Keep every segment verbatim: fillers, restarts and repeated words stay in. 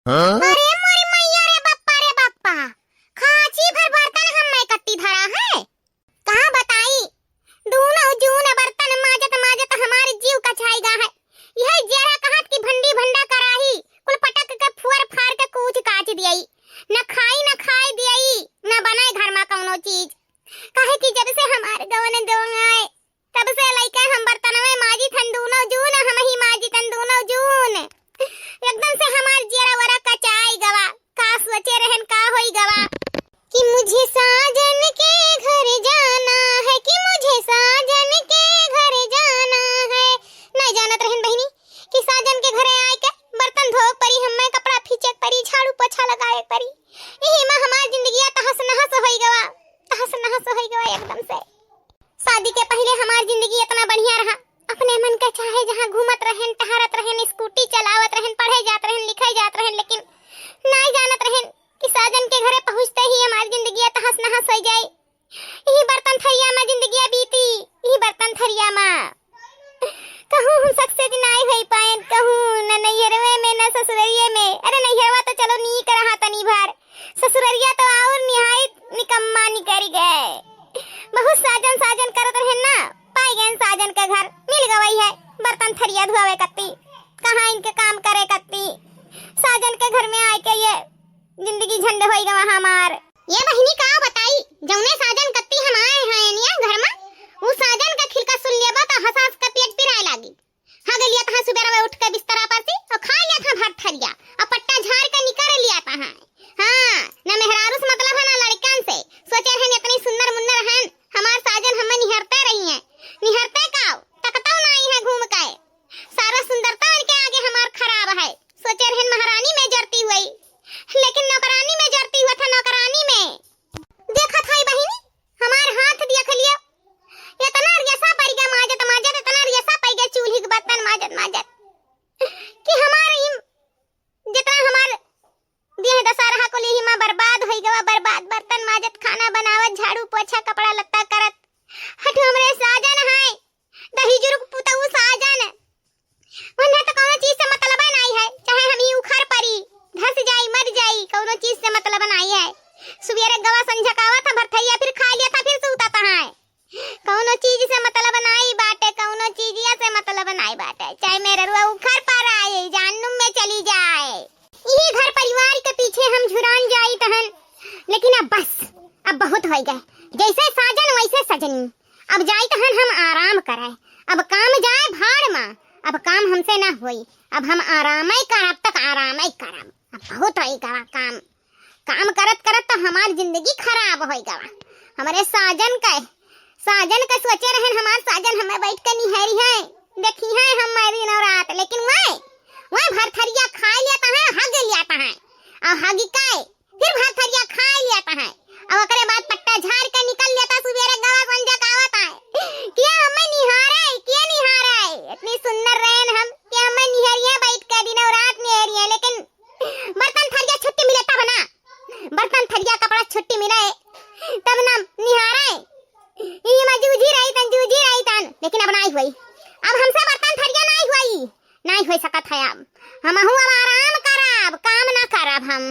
अरे मोरी मैया रे बप्पा रे बप्पा, खाची भर बर्तन हम्मे कत्ती धरा है। कहाँ बताई, दूनो जून बर्तन माजत माजत हमार जीव कछाई गा है। यह जेरा कहत कि भंडी भंडा कराही कुल पटक के फुअर फार के कूच काच दियई, न खाई न खाए दियई, न बनाए घर मा कौनो चीज। काहे कि जब से हमार गवन दोंग आए, तब से लइके हम बर्तनवे माजी थन दूनो जून, हम ही माजी थन दूनो जून। एकदम से हमार जियरा वरा कचाई गवा। का सोचे रहन, का होई गवा कि मुझे साजन के घर जाना है, कि मुझे साजन के घर जाना है। नहीं जानत रहन बहिनी कि साजन के घरे आए के बर्तन धोए के परी, हम्मे कपड़ा फींचे के परी, झाड़ू पोछा लगावे के परी। यही मा हमार जिंदगिया तहस नहस होई गवा, तहस नहस होई गवा एकदम से। शादी के पहिले हमार जिंदगी इतना बढ़िया रहा, अपने मन के चाहे जहाँ घूमत रहेन, टहरत रहेन, स्कूटी चलावत रहेन, पढ़े जात रहेन, लिखे जात रहेन, लेकिन नाई जानत रहेन कि साजन के घरे पहुँचते ही हमार जिंदगिया तहस नहस हो जाए। यही बर्तन थरिया मा जिंदगिया बीती, यही बर्तन थरिया मा। कहूँ हम सक्सेस नाई होई पाएन, कहूँ न नैहरवे में, न ससुररिये में। अरे नैहरवा तो चलो नीक रहा तनी भर, ससुररिया तो और निहायत निकम्मा निकरी गए। बहुत साजन साजन करत रहेन ना, पाई गएन साजन के घर, मिल गवई है बर्तन थरिया धुआवे कत्ती, कहाँ इनके काम करे कत्ती। साजन के घर में आए के ये जिंदगी झंड होई गवा हमार। ये बहिनी का बताई, जौने साजन कत्ती हम आए हैं इनिया घर में, उ साजन का खिलका सुन लेबा तो हंस हंस के पेट पिराए लागी। हग लिया तहाँ सुबेरवे उठ के बिस्तरा पर से और खा लिया था भात थरिया और पट्टा झाड़ के निकर लिया तहाँ। हाँ, ना मेहरारू से मतलब है ना लड़कन से। सोचे रहन इतनी सुंदर मुन्नर हन, हमार साजन हमें निहरते रही हैं, निहरते का तकतौ नाई है घूम के। सारा सुंदरता इनके आगे हमार खराब है। सोचे रहन महारानी में जरती हुई, लेकिन नौकरानी में जरती हुआ था, नौकरानी में। देखत हई बहिनी, हमार हाथ देख लियो, इतना रेसा पड़ गया माजत माजत, इतना रेसा पड़ गया चूल्ही के बर्तन माजत माजत कि हमार ई जितना हमार देह दशा रहा कुल यही मा बर्बाद होई गवा, बर्बाद। बर्तन माजत, खाना बनावत, झाड़ू पोछा, कपड़ा लत्ता करत। हटू हमरे साजन है, दही जुरुक पुतऊ साजन। उन्हें तो कौनो चीज से मतलब नाई है, चाहे हम ही उखर परी, धस जाई, मर जाई, कौनो चीज से मतलब नाई है। सुबेरे गवा संझकावा था भरथैया, फिर खा लिया था, फिर सूता था है। कौनो चीज से मतलब नाई बाटे, कौनो चीजिया से मतलब नाई बाटे, चाहे मेहररुआ उखर पर आए, जाननुम में चली जाए। यही घर परिवार के पीछे हम झुरान जाई तहन, लेकिन अब बस, अब बहुत होई गए। जैसे साजन वैसे सजनी। अब जाई तहन हम आराम करे, अब काम जाए भाड़ मा, अब काम हमसे ना होई, अब हम आराम ही करब, तक आराम ही करब। अब बहुत होई गवा काम, काम करत करत तो हमार जिंदगी खराब होई गवा। हमरे साजन के, साजन के सोचे रहन, हमार साजन हमें बैठ के निहारी है, देखी है हम दिनों रात, लेकिन वह, वह भरथरिया खा लिया तहाँ, हग लिया तहाँ, और हग के फिर भरथरिया खा लिया तहाँ, और ओकरे बाद पट्टा झाड़ के निकल लेता सुबेरे गवा संझकावा था। किया हमें निहारे, किया निहारे, इतनी सुंदर रहन हम कि हमें निहरिए बैठ के दिनों रात निहरिए, लेकिन बर्तन थरिया छुट्टी मिले तब ना, बर्तन थरिया कपड़ा छुट्टी मिले तब ना निहारे। ई मा जूझी रही तन, जूझी रही तन, लेकिन अब नाई हुई, अब हमसे बर्तन थरिया नाई हुई, नाई हुई सकत है। अब हमहू अब आराम करब, काम ना करब हम।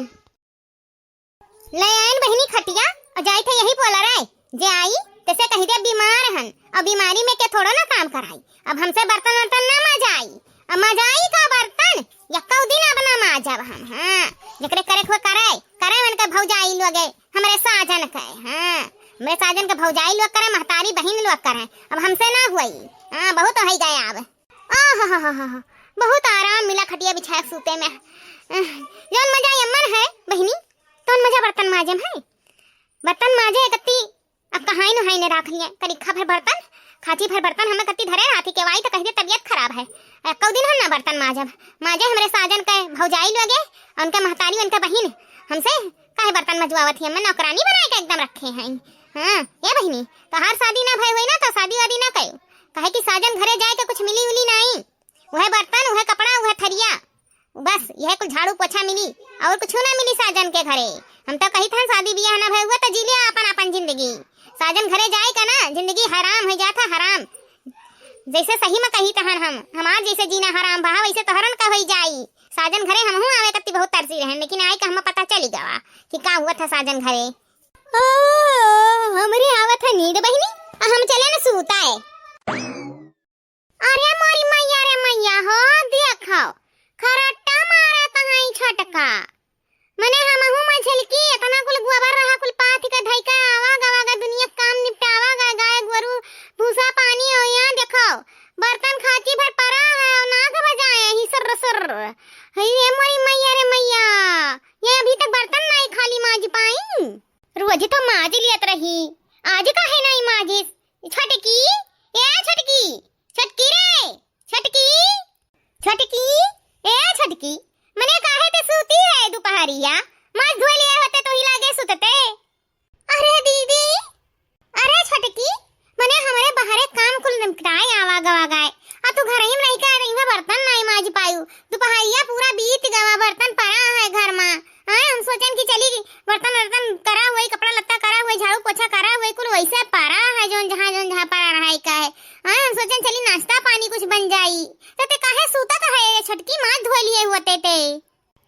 ले आइन बहिनी खटिया और जाइत है यही पोला रे, जे आई तैसे कही दे बीमार हन, और बीमारी में के थोड़ो ना काम कराई। अब हमसे बर्तन वर्तन ना मजाई, अब मजाई का बर्तन, यक्कौ दिन अब ना माजब हम। हाँ, जकरे करे हुए करे, करे उनके भौजाई लोगे, हमरे साजन के, हाँ, हमरे साजन के भौजाई लोग करे, महतारी बहिन लोग करे, अब हमसे ना हुई। हाँ, बहुत हो गया अब। आहाहाहा, बहुत आराम मिला खटिया बिछाए के सूते में। अह, जौन मजा यमन है बहिनी, तौन मजा बर्तन माजे में है। बर्तन माजे कत्ती, अब कहाई नहाई ने राख लिए, करिखा भर बर्तन, खाची भर बर्तन हमें कत्ती धरे रात ही केवाई तो कह दे तबीयत खराब है। अ, कौ दिन हम ना बर्तन माजब, माजे हमरे साजन के भौजाई लोगे, उनके महतारी, उनके बहिन, हमसे काहे बर्तन मजवावत ही, हमें नौकरानी बनाए के एकदम रखे हैं। हाँ, ए बहिनी, तोहार शादी ना भय हुई ना तो शादी वादी ना कयो, काहे कि साजन घरे जाए के कुछ मिली उली नाई। वह बर्तन, वह कपड़ा, वह थरिया, बस यह कुल झाड़ू पोछा मिली, और कुछ ना मिली साजन के घरे। हम तो कही था शादी बियाह ना भय हुआ तो जी लिया अपन अपन जिंदगी। साजन घरे जाए का ना जिंदगी हराम हो जाता, हराम। जैसे सही में कही तहन हम, हमार जैसे जीना हराम बा, वैसे तोहरन का होई जाई। साजन घरे हमहू आवे कत्ती बहुत तरसी रहन, लेकिन आए का हमें पता चली गवा कि का हुआ था साजन घरे। ओ, हमरे आवत है नींद बहिनी, आ हम चले न सूता है। अरे मोरी मैया रे मैया हो, देखो, खरट्टा मारत हई छोटका। मने हमहू मझिलकी एतना कुल गोबर रहा, कुल पाथि के धइके आवा गवा गा, दुनिया के काम निपटावा गा, गाय गोरू भूसा पानी हो, यहाँ देखो, बर्तन खाची भर परा है और नाक बजाए ही सुर्र सुर्र। हे रे मोरी मैया रे मैया, ये अभी तक बर्तन नाई खाली माज पाई। रोज तो माज लियत रही, आज काहे नाई माजिस? छोटकी, ए छोटकी, छोटकी रे, छोटकी, छोटकी, ए छोटकी, मने काहे ते सूती है दुपहरिया? माज धोए लिए होते तो ही लागे सुतते। अरे दीदी, अरे छोटकी, मने हमरे बाहरे काम कुल निपटाए आवा गवा गाए, आ तू घर ही में रह के रही में बर्तन नाई माज पायू। दुपहरिया पूरा बीत गवा, बर्तन परा है घर मा। आए हम सोचन कि चली बर्तन वर्तन करा हुई, कपड़ा लत्ता करा हुई, झाड़ू पोछा करा हुई, कुल वैसे परा है जौन जहाँ जौन जहाँ परा रहा है का है। आए हम सोचन चली नाश्ता पानी कुछ बन जाई। तो ते काहे सूता तो है ये छोटकी, माज धोए लिए हुआ ते ते।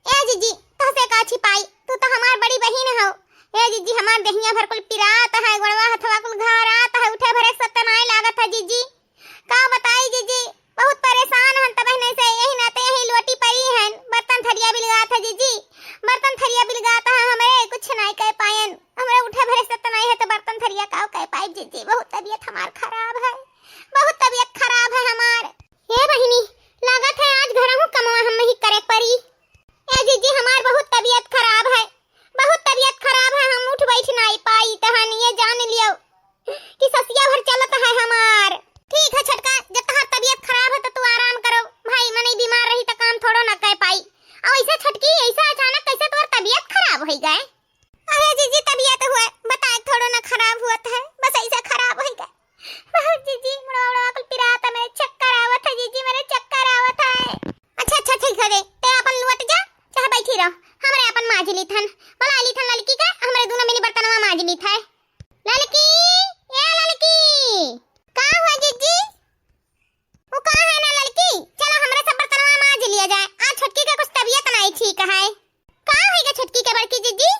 ए जीजी, तोहसे का छिपाई, तू तो हमार बड़ी बहिन हो। ए जीजी, हमार देहिया भर कुल पिरात है, गोड़वा हथवा कुल घरात है, उठे भरे सत्य नाय लागत है जीजी। का बताई जीजी, बहुत परेशान हन तब नहीं से, यही नाते यही लोटी परी हन। बर्तन थरिया बिलगात है जीजी, बर्तन थरिया बिलगात है, हमरे कुछ नाय कह पायन, हमरे उठे भरे सत्य नाय है तो बर्तन थरिया का कह पाई जीजी। बहुत तबीयत हमार खराब है, बहुत तबीयत खराब है हमार। ए बहिनी, लागत है आज घरहू कमवा हम ही करे परी। ए जीजी, हमार बहुत तबीयत खराब है, बहुत तबीयत खराब है, हम उठ बैठ नाई पाई, तहन ये जान लियो कि ससिया भर चलत है हमार। ठीक है छोटका, जब तहार तबीयत खराब है तो तू आराम करो, भाई मनई बीमार रही तो काम थोड़ो ना कर पाई। और ऐसे छोटकी, ऐसा अचानक कैसे तुम्हार तबीयत खराब हो गए? अरे जीजी, तबीयत हुआ बताए थोड़ो ना खराब हुआ है, बस ऐसे खराब हो गए। बहुत जीजी, मुड़वा उड़वा कुल पिरात है, मेरे चक्कर आवत है जीजी, मेरे चक्कर आवत है। अच्छा अच्छा, ठीक है रे, ते अपन लौट जा, चाहे बैठी रह, हमरे अपन माज ली थन, बुला ली थन ललकी के, हमरे दोनों मिली बर्तनवा माज ली थे। ललकी, ए ललकी, का हुआ जीजी? वो का है ना ललकी, चलो हमरे सब बर्तनवा माज लिया जाए, आज छोटकी के कुछ तबीयत नहीं ठीक है। का होइगा छोटकी के बड़की जीजी?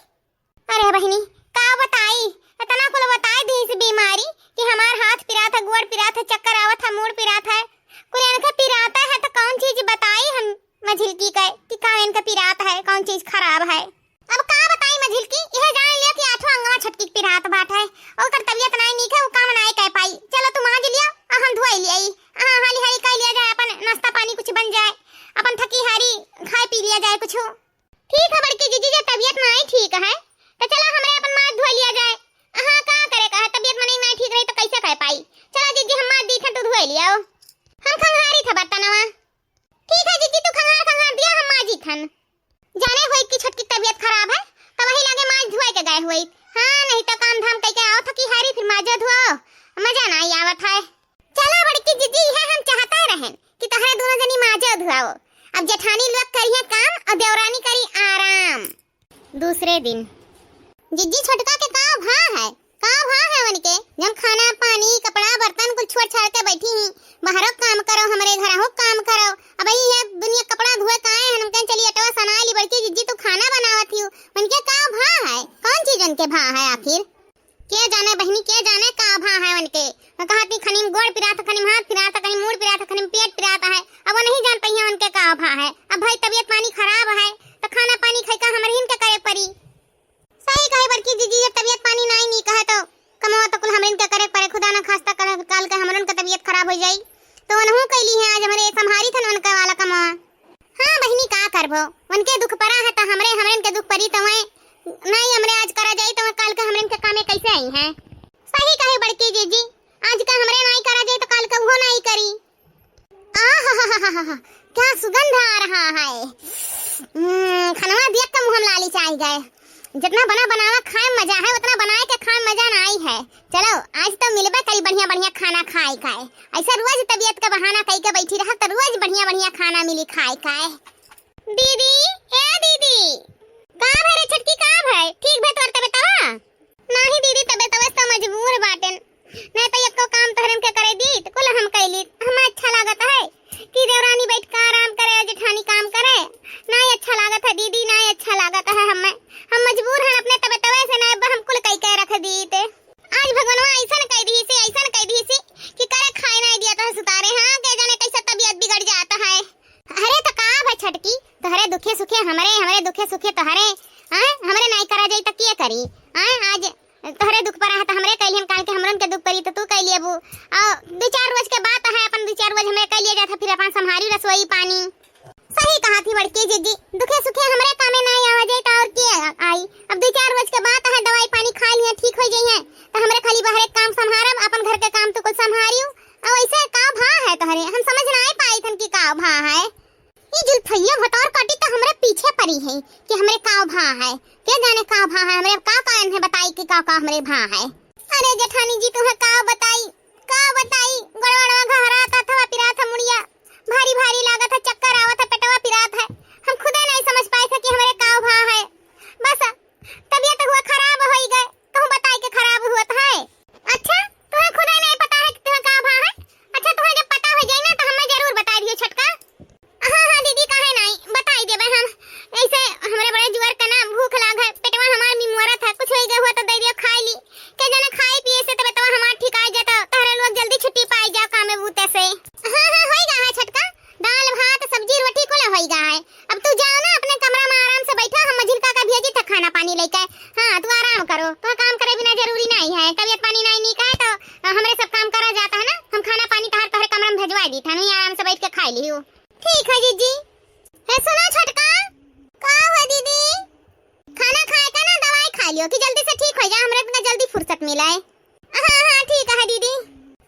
अरे बहिनी, का बताई, इतना कुल बताई दी इस बीमारी कि हमार हाथ पिरात है, गोड़ पिरात है, चक्कर आवत है, मूड़ पिरात है, कुल इनके पिराता है तो कौन चीज बताई हम मझिलकी के कि का इनके पिरात है, कौन चीज खराब है। अब का बताई मझिलकी, यह जान लिया कि आठों अंगवा छोटकी के पिरात बाट है, ओकर तबीयत नाई नीक है, वो काम नाई कह पाई। चलो तू माज लिया, आ हम धोई लिया, आ हाली हाली कह लिया जाए, अपन नाश्ता पानी कुछ बन जाए, अपन थकी हारी खाए पी लिया जाए कुछ। ठीक है बड़की जीजी, जे तबीयत नाई ठीक है, तो चला हमरे अपन माथ धो लिया जाए। हाँ, का करे का है, तबीयत मनई नाई ठीक रही तो कैसे कह पाई? चला जीजी, हम माथ दी थन, तू धो लिया। हम खंगारी था बर्तनवा। ठीक है जीजी, तू खंगार खंगार दिया, हम माजी थन। जाने होई कि छोटकी तबीयत खराब है, तो वही लगे माज धोए के गए होई। हाँ, नहीं तो काम धाम कह के आओ थकी हारी, फिर माजो धो, मजा नाई आवत है। चला बड़की जीजी, यह हम चाहता रहन कि तहरे दोनों जनी माजो धुआओ। अब जेठानी लोग करिहे काम और देवरानी करी आराम। दूसरे दिन। जीजी, छोटका के का भा है? का भा है उनके? जब खाना पानी कपड़ा बर्तन कुल छोड़ छाड़ के बैठी ही, बाहरो काम करो, हमरे घरहू काम करो। अब यही है दुनिया कपड़ा धोए का आए हैं, हम कहें चली अटवा सना ली। बड़की जीजी तू खाना बनावत ही, उनके का भा है? कौन चीज उनके भा है आखिर? के जाने बहिनी, के जाने का भा है उनके। मैं कहा थी खनिम गोड़ पिरात, खनिम हाथ पिरात, खनिम मूड़ पिरात, खनिम पेट पिरात है। अब वो नहीं जान पाई है उनके का भा है। अब भाई तबीयत पानी खराब है, तो खाना पानी खाई का हमरे इनके करे परी। सही कहे बड़की जीजी, जब तबीयत पानी नाई नीक है तो कमवा तो कुल हमरे इनके करे परे। खुदा ना खास्ता कर काल के हमरन के तबीयत खराब हो जाई, तो उनहू कैली है आज हमरे संभारी थन उनके वाला कमवा। हाँ बहिनी, का करबो, उनके दुख परा है त हमरे, हमरे इनके दुख परी त वै नहीं हमरे आज करा जाई त वै काल के हमरे इनके कामे कैसे आई हैं? सही कहे बड़की जीजी, आज का हमरे नाई करा जाई त काल के उहो नाई करी। आहाहाहा, क्या सुगंध आ रहा है। हम्म, खनवा देख के मुँह में लाली चाई गए। जितना बना बनावा खाए में मजा है, उतना बनाए के खाए में मजा नाई है। चलो, आज तो मिलबे करी बढ़िया बढ़िया खाना खाए खाए। ऐसे रोज तबीयत का बहाना कई के बैठी रहा तो रोज बढ़िया बढ़िया खाना मिली खाए खाए। दीदी, ए दीदी, का भय रे छोटकी, का भय? ठीक भय तोर तबीयतवा? नाही दीदी, तबीयतवा से तो मजबूर बाटेन, नहीं तो एको काम तोहरन के करे दी तो कुल हम कैली। हम अच्छा लागत है कि देवरानी बैठ के आराम करे, जेठानी काम करे, हमरे, हमरे दुखे सुखे तोहरे, हाँ, हमरे नाई करा जाई त के करी? हाँ, आज तोहरे दुख पर है त हमरे कैलिहन, काल के हमरन के दुख परी त तू कैली अबू। और दो चार रोज के बात है, अपन दो चार रोज हमरे कैलिए जात है, फिर अपन संभारी रसोई पानी। सही कहा थी बड़की जिज्जी, दुखे सुखे हमरे कामे नाई आवा जाई त और के आई? अब दो चार रोज के बात है, दवाई पानी खा लिए, ठीक हो जाई है, त हमरे खाली बाहरे के काम संभारब, अपन घर के काम तो कुल संभारियो। और ऐसे का भा है तोहरे, हम समझ नाई पाई थन कि का भा है। ई जुल्फैया भतार काटी त हमरे पीछे परी है कि हमरे का भा है, के जाने का भा है, हमरे अब का कारण है बताई कि का का हमरे भा है। अरे जेठानी जी, तुम्हें का बताई, का बताई, गड़बड़वा घहरात, हथवा पिरात है, मुड़िया भारी भारी लागत है, चक्कर आवत है, पेटवा पिरात है। हम खुदे नहीं समझ पाए थे कि हमरे का भा है। बस तबियत हुआ खराब होई गए, कहूँ बताई के खराब हुआ है। अच्छा, तुम्हें खुदे नहीं पता है कि तुम्हें का भा है? अच्छा, तुम्हें जब पता हो जाए ना तो हमें जरूर बताई दियो छोटका। हाँ, हाँ दीदी, काहे नाई, बताई देबे हम। ऐसे हमरे बड़े जुआर के ना भूख लाग है, पेटवा हमार मिमुअरत है, कुछ होई गए हुआ तो दे दियो खाई ली। के जाने खाई पिए से तबे तो हमार ठिकाई जाता, तहरे लोग जल्दी छुट्टी पाई जाओ कामे बूते से। हाँ, हाँ, होई गा है छोटका, दाल भात सब्जी रोटी कुल होई गा है। अब तू जाओ ना अपने कमरा में आराम से बैठा, हम मझिलका का भेजी था खाना पानी लेके। हाँ, तू आराम करो, तो काम करे बिना जरूरी नहीं है, तबियत पानी नहीं नीक है तो हमरे सब काम करा जाता है ना, हम खाना पानी तहर तहरे कमरा में भेजवा दी था, नहीं आराम से बैठ के खाई लियो। ठीक है जीजी। हे सुनो छोटका। का हुआ दीदी? खाना खाए का ना दवाई खा लियो कि जल्दी से ठीक हो जा, हमरे इतना जल्दी फुर्सत मिला है। हाँ, हाँ, ठीक है दीदी।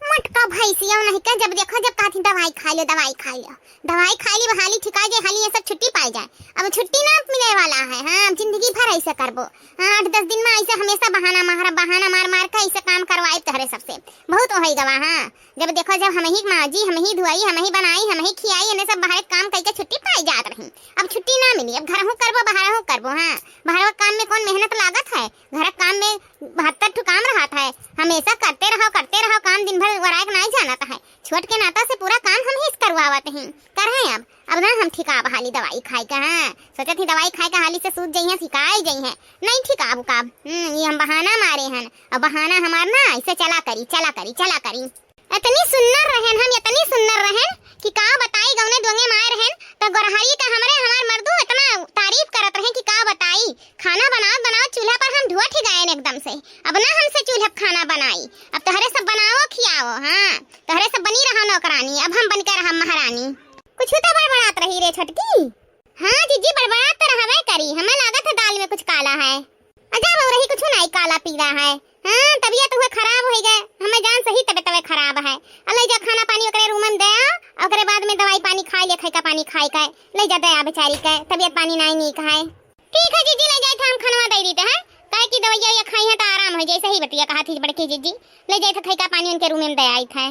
मोटका भैंसिया नहीं का, जब देखो जब कहती दवाई खा लियो, दवाई खा लियो, दवाई खा ली, हाली ठिका जाए, हाली ये सब छुट्टी पाई जाए। अब छुट्टी ना मिले वाला है। हाँ, अब जिंदगी भर ऐसे करबो। हाँ, आठ दस दिन में ऐसे हमेशा बहाना मार, बहाना मार मार के ऐसे काम करवाए तहरे सबसे। बहुत हो गवा। हाँ, जब देखो जब हम ही माजी, हम ही धुआई, हम ही बनाई, हम ही खियाई, इन्हें सब बाहर काम करके छुट्टी पाई जात रही। अब छुट्टी ना मिली, अब घर हूँ करबो, बाहर हूँ करबो। हाँ, बाहर काम में कौन मेहनत लागत है, घर काम में बहत्तर ठो काम रहत है, हमेशा करते रहो, करते रहो काम, दिन भर वरायक नाई जानत है। छोट के नाता से पूरा काम हम ही करवावत ही, कर हैं अब, अब ना हम ठिका बहाली दवाई खाए का। हाँ, सोचत ही दवाई खाए का हाली से सूत जइहें, सिकाई जइहें, नहीं ठिकाब उकाब। हम्म, ये हम बहाना मारे हन, अब बहाना हमार ना ऐसे चला करी, चला करी, चला करी। इतनी सुन्नर रहन हम, इतनी सुन्नर रहन कि का बताई, गौने दोंगे माए रहन, तो गोरहरी का हमरे, हमार मर्दू इतना तारीफ करत रहे कि का बताई। खाना बनावत बनावत चूल्हा पर हम ढुआ ठिगायन एकदम से। अब ना हमसे चूल्हा पर खाना बनाई, अब तोहरे सब बनाओ खियाओ। हाँ, तोहरे सब बनी रहा नौकरानी, अब हम बन के रहा महारानी। कुछ तो बड़बड़ात रही रे छोटकी। हाँ जीजी, बड़बड़ात तो रहबे करी, हमें लागत है दाल में कुछ काला है। अजा बउरही, कुछ नहीं काला पीला है। हाँ, तबियत हुए खराब हो गए, हमें जान सही तबियत हुए खराब है। आ ले जा खाना पानी ओकरे रूम में दे आ, ओकरे बाद में दवाई पानी खाए ले, खाए का पानी खाए का, ले जा दे आ बेचारी के, तबियत पानी नहीं नीक है। ठीक है जीजी, ले जाए थे हम खानवा दे देते हैं, काहे कि दवाइया ये खाई है तो आराम हो जाए। सही बतिया कहा थी बड़की जीजी, ले जाए थे खाए का पानी उनके रूम में दे आई थे।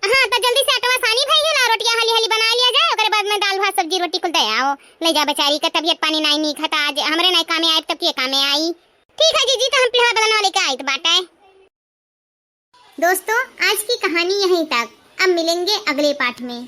हाँ, तो जल्दी से आटवा सानी भई है ना, रोटियां हाली हाली बना लिया जाए, ओकरे बाद में दाल भात सब्जी रोटी कुल दे आओ। ले जा बेचारी के तबियत पानी नाई नीक है, तो आज हमरे नाई कामे आए, तब के कामे आई। ठीक है जीजी, तो हम पिलवा बदनवा लेके आइत बाटे। दोस्तों, आज की कहानी यहीं तक। अब मिलेंगे अगले पाठ में।